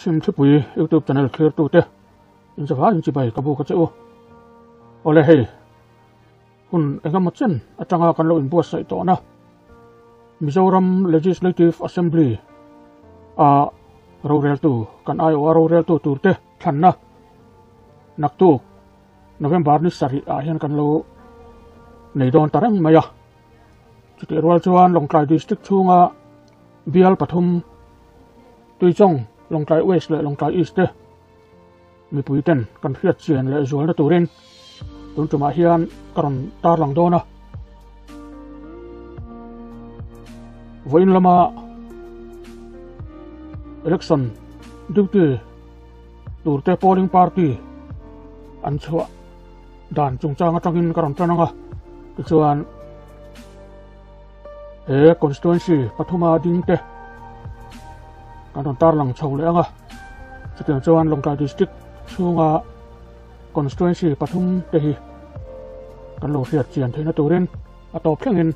Chhimthipui YouTube channel thlirtute inzavai inchibai ka buk a che u. Awle hei, hun engemaw chen atanga kan lo inbuatsaih tawhna Mizoram Legislative Assembly a roreltu kan aiawha roreltu turte thlanna naktuk November ni sarih ah hian kan lo nei dawn ta reng mai a. Chutih rual chuan Lawngtlai District chhunga bial pathum Tuichawng, Lawngtlai West leh Lawngtlai East te mipui ten kan hriat chian leh zualna turin tun tumah hian ka rawn tarlang dawn a. Vawiin lama election duty turte polling party an chhuah dan chungchang atangin ka rawn tan ang a, tichuan he constituency pathuma ding te kan rawn tarlang chho leh ang a, chutiang chuan Lawngtlai district chhunga constituency pathum te hi kan lo hriat chian theihna turin a tawp thlengin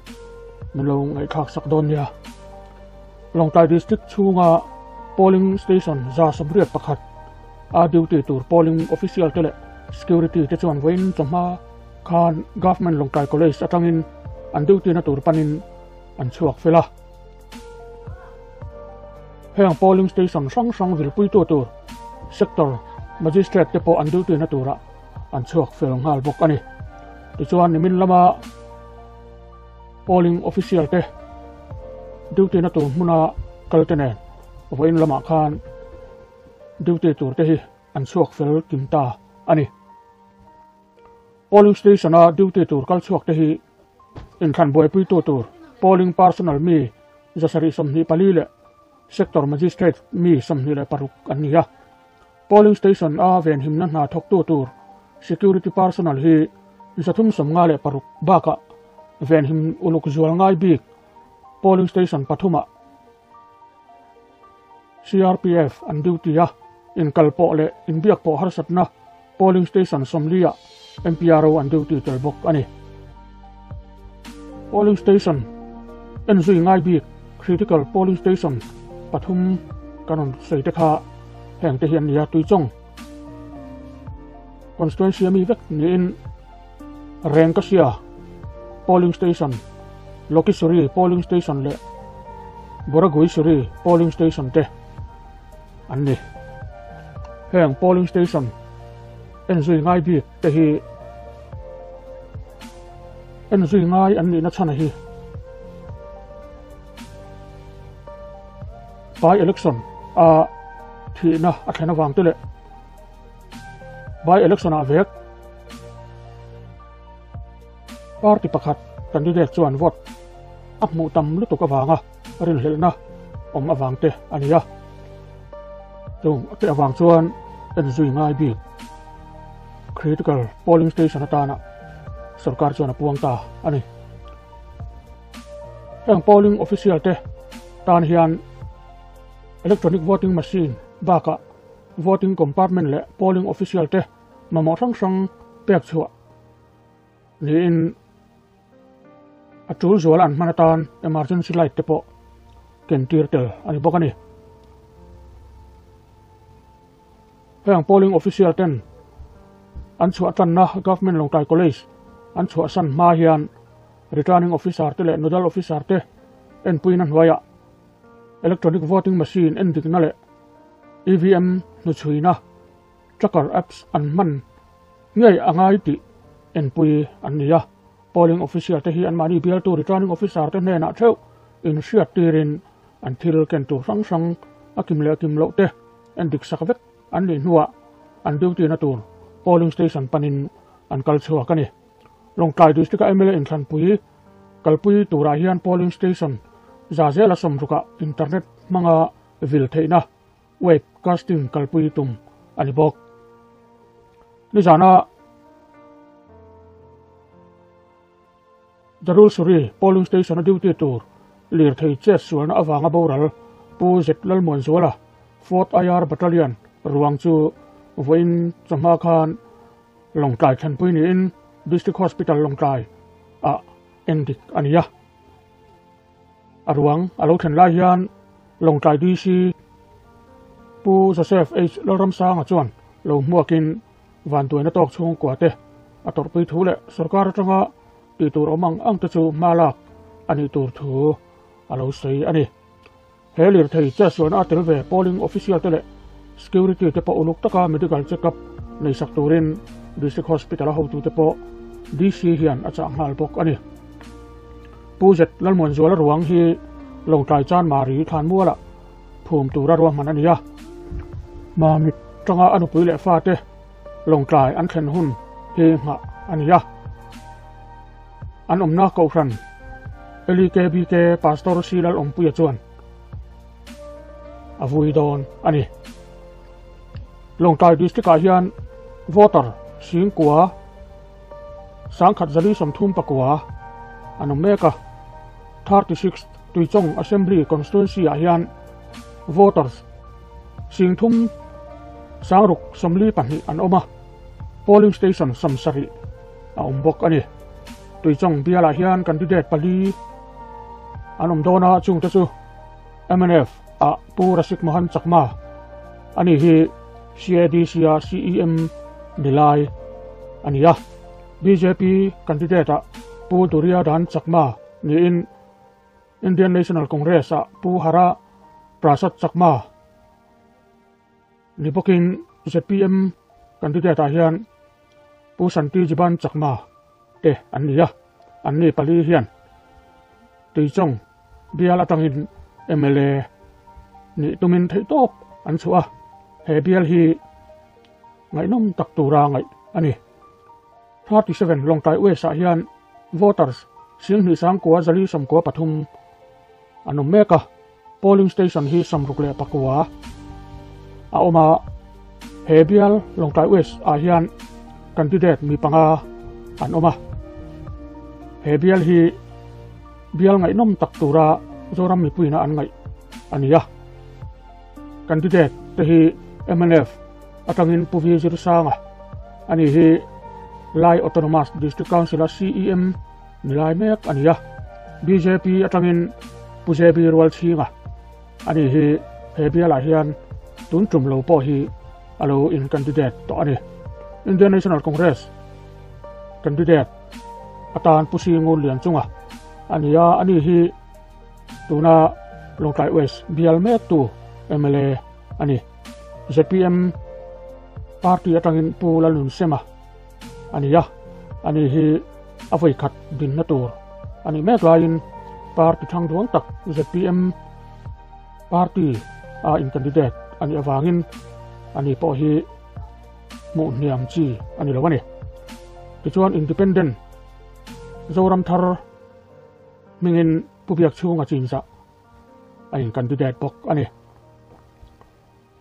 min lo ngaihthlak sak dawn nia. Lawngtlai district chhunga polling station 181 a duty tur polling official te leh security te chuan vawiin chawhma khan Government Lawngtlai College atangin an duty na tur panin an chhuak fel a. Heng polling station hrang hrang vilpuitu tur sector magistrate te pawh an duty na turah an chhuak fel nghal bawk a ni. Tichuan nimin lama polling official te duty na tur hmuna kal te nen vawiin lamah khan duty tur te hi an chhuak fel kim ta a ni. Polling station a duty tur kal chhuak te hi inthlan buaipuitu tur polling personnel mi 724 leh sector magistrate mi 26 an ni a. Polling station a venhimna hna thawktu tur security personnel hi 356 bakah venhim uluk zual ngai bik polling station pathumah CRPF an duty a, inkal pawh leh inbiak pawh harsatna polling station 40 ah MPRO an duty tel bawk a ni. Polling station en zui ngai bik critical polling station pathum kan rawn sawi te kha heng te hi an ni a, Tuichawng constituency ami vek niin Rengkasia polling station, Lokisuri polling station leh Boraguisuri polling station te an ni. Heng polling station en zui ngai bik te hi en zui ngai an nihna chhan hi by election a thihna a thlen avang te leh by election ah vek party pakhat candidate chuan vote a hmuh tam lutuk avanga rinhlelhna awm avang te a ni a. Chung te avang chuan en zui ngai bik critical polling station atana sarkar chuan a puang ta a ni. Heng polling official te tan hian electronic voting machine bakah voting compartment leh polling official te mamawh hrang hrang pek chhuah niin a tul zual an hman atan emergency light te pawh ken tir tel a ni bawk a ni. Heng polling official ten an chhuah tanna Government Lawngtlai College an chhuah san hma hian returning officer te leh nodal officer te enpuina hnuaiah electronic voting machine en dikna leh EVM hnuchhuina tracker apps an hman ngei a ngai tih enpui an ni a. Polling official te hi anmahni bialtu returning officer te hnenah theuh inhriat tirin an thil ken tur hrang hrang a kim leh kim loh te en dik sak vek an nih hnuah an duty na tur polling station panin an kal chhuak a ni. Lawngtlai District a mla inthlanpui kalpui turah hian polling station za zela sawmrukah internet hmanga vil theihna web casting kalpui tum a ni bawk. Nizana Darulsuri polling station a duty tur lirthei chet sualna avanga boral Pu Zet Lalmuanzuala 4th IR Battalion ruang chu vawiin chawhma khan Lawngtlai thlenpui niin District Hospital Lawngtlai ah endik a ni a. A ruang a lo thlen lai hian Lawngtlai DC. Pu Joseph H Lalramsanga chuan lo hmuakin vanduaina tawk chhungkua te a tawrhpui thu leh sorkar atanga tih tur awm ang ang te chu hma lak a nih tur thu a lo sawi a ni. He lirthei chetsuahna a tel ve polling official te leh security te pawh uluk taka medical check-up nei sak turin District Hospital a hotute pawh DC hian a chah nghal bawk a ni. Pu Zet Lalmuanzuala ruang hi Lawngtlai Chanmari Thlanmualah phum tura ruahman a ni a, Mamit tanga a nupui leh fate Lawngtlai an thlen hun hi nghah a ni a. An awmna Kohhran LEKBK Pastor C Lalawmpuia chuan a vui dawn a ni. Lawngtlai District-ah hian voter singkua 1039 an awm mek a, 36th Tuichawng Assembly Constituency-ah hian voters singthum 642 an awm a, polling station 70 a awm bawk a ni. Tuichawng bialah hian candidate pali an awm dawn a, chungte chu mnf ah Pu Rasik Mohan Chakma a ni hi CADC a CEM ni lai a ni a, bjp candidate ah Pu Duria Dan Chakma niin Indian National Congress ah Pu Hara Prasad Chakma ni bawkin zpm candidate ah hian Pu Shanti Jiban Chakma te an ni a, an ni pali hian Tuichawng bial atangin mla nih tumin theihtawp an chhuah a, he bial hi ngaihnawm tak tura ngaih a ni. 37 Lawngtlai West ah hian voters 29,493 an awm mek a, polling station hi 69 a awm a, he bial Lawngtlai West ah hian candidate mi panga an awm a, he bial hi bial ngaihnawm tak tura Zoram mipuina an ngaih a ni a, candidate te hi mnf atangin Pu V Zirsanga a ni hi Lai Autonomous District Council a CEM ni lai mek a ni a, bjp atangin Pu JB Rualchhinga a ni hi he bialah hian tun tum lo pawh hi a lo in candidate tawh a ni. Indian National Congress candidate atan Pu Singun Lianchunga a ni a, ani hi tuna Lawngtlai West bial mektu mla a ni. Zpm party atangin Pu Lalnunsema a ni a, ani hi a vawikhat dinna tur a nih mek laiin party thang duang tak zpm party a in candidate a nih avangin ani pawh hi hmuh hniam chi a ni lo a ni. Tichuan Independent Zoram thar hmingin Pu Biakchhunga chinzah a in candidate bawk a ni.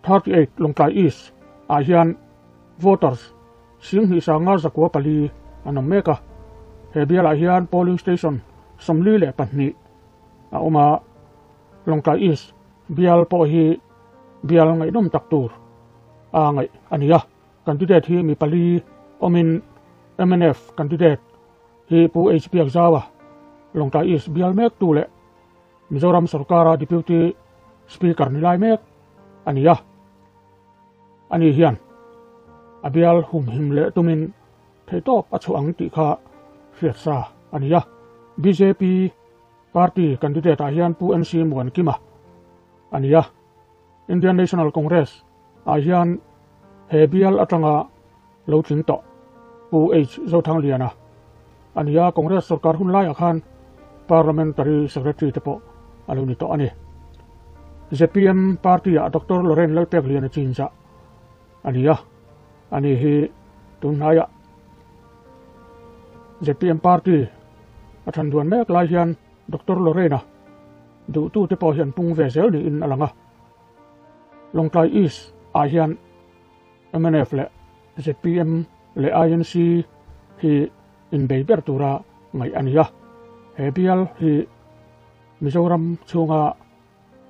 38 Lawngtlai East ah hian voters 21,4 an awm mek a, he bialah hian polling station 42 a awm a, Lawngtlai East bial pawh hi bial ngaihnawm tak tur a ngaih a ni a, candidate hi mi pali awmin mnf candidate hi Pu H Biakzaua Lawngtlai East bial mek tu leh Mizoram sorkara Deputy Speaker ni lai mek a ni a, ani hian a bial humhim leh tumin theihtawp a chhuah ang tih kha hriat sa a ni a. Bjp party candidate ah hian Pu NC Muankima a ni a, Indian National Congress ah hian he bial atanga lo tling tawh Pu H Zothangliana a ni a, Congress sorkar hun laiah khan Parliamentary Secretary te pawh a lo ni tawh a ni. Zpm party-ah Doctor Loren Lalpekliana chinzah a ni a, ani hi tun hnaiah zpm party a than duan mek lai hian Doctor Lorena duhtute pawh hian pung ve zel niin a lang a, Lawngtlai East ah hian mnf leh zpm leh INC hi inbei ber tura ngaih a ni a, he bial hi Mizoram chhunga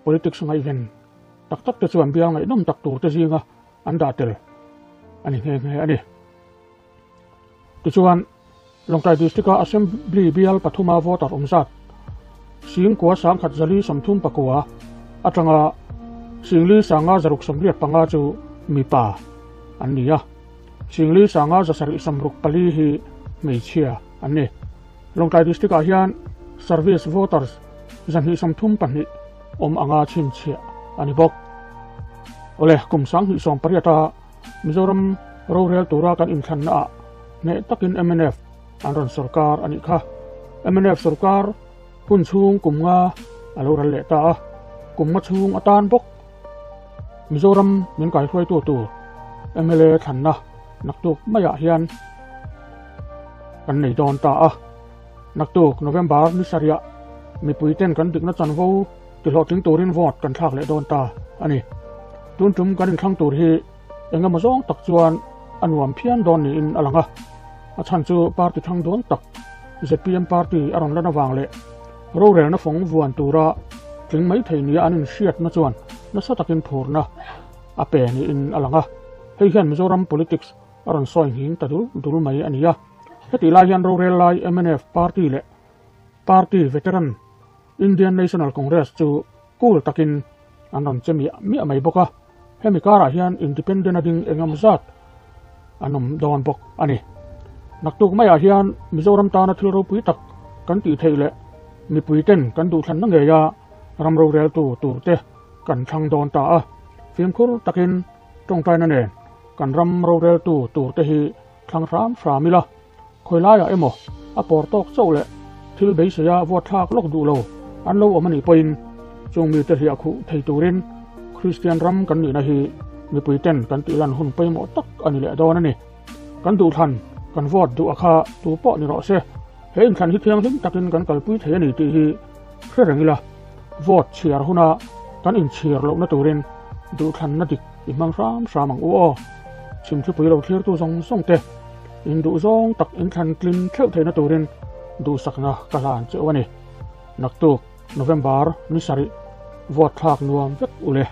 politics ngaihven tak tak te chuan bial ngaihnawm tak tur te zinga an dah tel a ni nghe nghe a ni. Tichuan, Lawngtlai District-a Assembly bial pathuma voter awm zat 9,139 atanga Singli sanga zaruk samriat panga chu mipa an ni a, Singli sanga zasarih samruk pali hi hmeichhia an ni. Lawngtlai District ah hian Service Voters 232 awm anga chhinchhiah a ni bawk. Awle, kum 2018 a Mizoram rorel tura kan inthlanna ah hneh takin mnf an rawn sorkar a nih kha. Mnf sorkar hun chhung kum nga a lo ral leh ta a, kum nga chhung atan bawk Mizoram min kaihruaitu tur mla thlanna naktuk maiah hian kan nei dawn ta a. Naktuk November ni sarihah mipui ten kan dikna chanvo tihlawhtling turin vote kan thlak leh dawn ta a ni. Tun tum kan inthlang tur hi eng emaw zawng tak chuan a nuam phian dawn niin a lang a. A chhan chu party thang dawn tak zpm party a rawn lan avang leh rorelna fawng vuan tura tling mai thei nia an inhriatna chuan nasa takin phurna a pe niin a lang a. Hei hian Mizoram politics a rawn sawi nghing ta dul dul mai a ni a. Hetih lai hian rorel lai mnf party leh party veteran Indian National Congress chu cool takin an rawn che miah miah mai bawk a. Hemi karah hian independent a ding engemaw zat an awm dawn bawk a ni. Naktuk maiah hian Mizoram tana thil ropui tak kan tih theih leh mipui ten kan duhthlanna ngeia ram roreltu turte kan thlang dawn ta a. Fimkhur takin tawngtaina nen kan ram roreltu turte hi thlang hram hram ila, khawi laiah emaw a pawr tawk chauh leh thil beiseia vote thlak lawk duh lo an lo awm a nih pawhin chung mite hliah khuh thei turin Kristian ram kan nihna hi mipui ten kan tih lan hun pawimawh tak a ni leh dawn a ni. Kan duhthlan, kan vote duh a kha tu pawh ni rawh se, he inthlan hi thianghlim takin kan kalpui thei a ni tih hi hre reng ila, vote chhiar huna kan inchhir lohna turin duhthlanna dik i hmang hram hram ang u aw. Chhimthlipui lo thlirtu zawng zawng te in duh zawng tak in thlan tlin thleuh theihna turin duhsakna ka hlan che u a ni. Naktuk November ni sarih vote thlak nuam vek u le.